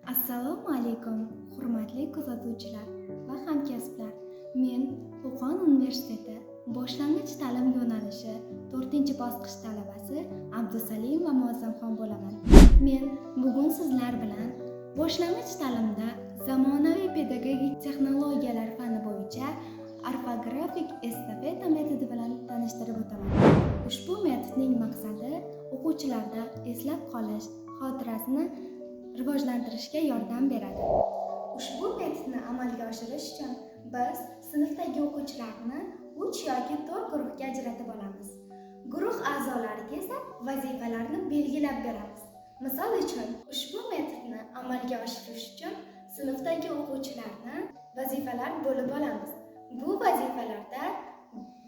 Assalomu alaykum, hurmatli kuzatuvchilar va hamkasblar. Men Qo'qon universiteti boshlang'ich ta'lim yo'nalishi 4-bosqich talabasi Abdusalimova Muazzamxon bo'laman. Men bugun sizlar bilan boshlang'ich ta'limda zamonaviy pedagogik texnologiyalar fani bo'yicha orfografik estafeta metodi bilan tanishtirib o'taman. Ushbu metodning maqsadi o'quvchilarda eslab qolish xotirasini rivojlantirishga yordam beradi. Ushbu metodni amalga oshirish uchun biz sinfdagi o'quvchilarni 3 yoki 4 guruhga ajratib olamiz. Guruh a'zolariga esa vazifalarni belgilab beramiz. Misol uchun, ushbu metodni amalga oshirish uchun sinfdagi o'quvchilarni vazifalar bo'lib olamiz. Bu vazifalarda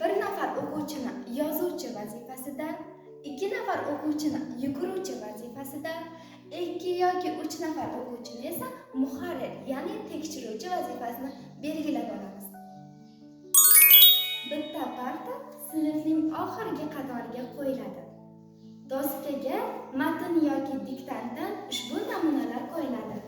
bir nafar o'quvchini yozuvchi vazifasida, 2 nafar o'quvchini yuguruvchi vazifasida, 2 yoki 3 nafar o'quvchini esa muharrir, ya'ni tekshiruvchi vazifasini belgilab olamiz. Bitta parta sinfning oxirgi qatoriga qo'yiladi. Doskaga matn yoki diktantdan ushbu namunalar qo'yiladi.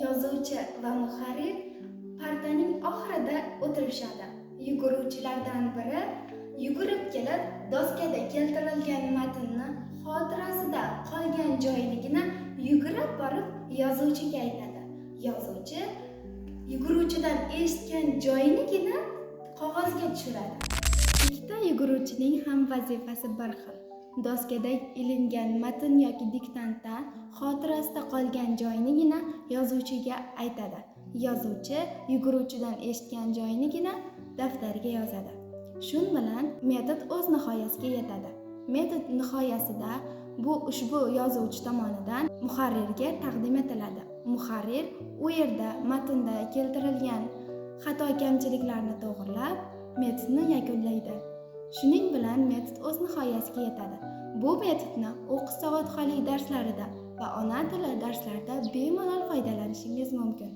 Yozuvchi va muharrir partaning oxirida o'tirishadi. Yuguruvchilardan biri yugurib kelib, doskada keltirilgan matnni xotirasida qolgan joyligini yugurib borib yozuvchiga aytadi. Yozuvchi yuguruvchidan eshitgan joyinigina qog'ozga tushiradi. Ikkita yuguruvchining ham vazifasi bir xil. Doskada ilingan matn yoki diktantdan xotirasida qolgan joyinigina yozuvchiga aytadi. Yozuvchi yuguruvchidan eshitgan joyinigina daftarga yozadi. Shun bilan metod o'z nihoyasiga yetadi. Metod nihoyasida bu ushbu yozuvchi tomonidan muharrirga taqdim etiladi. Muharrir u yerda matnda keltirilgan xato kamchiliklarni to'g'rilab, metodni yakunlaydi. Shuning bilan metod o'z nihoyasiga yetadi. Bu metodni o'qish savodxonlik darslarida va ona tili darslarida bemalol foydalanishingiz mumkin.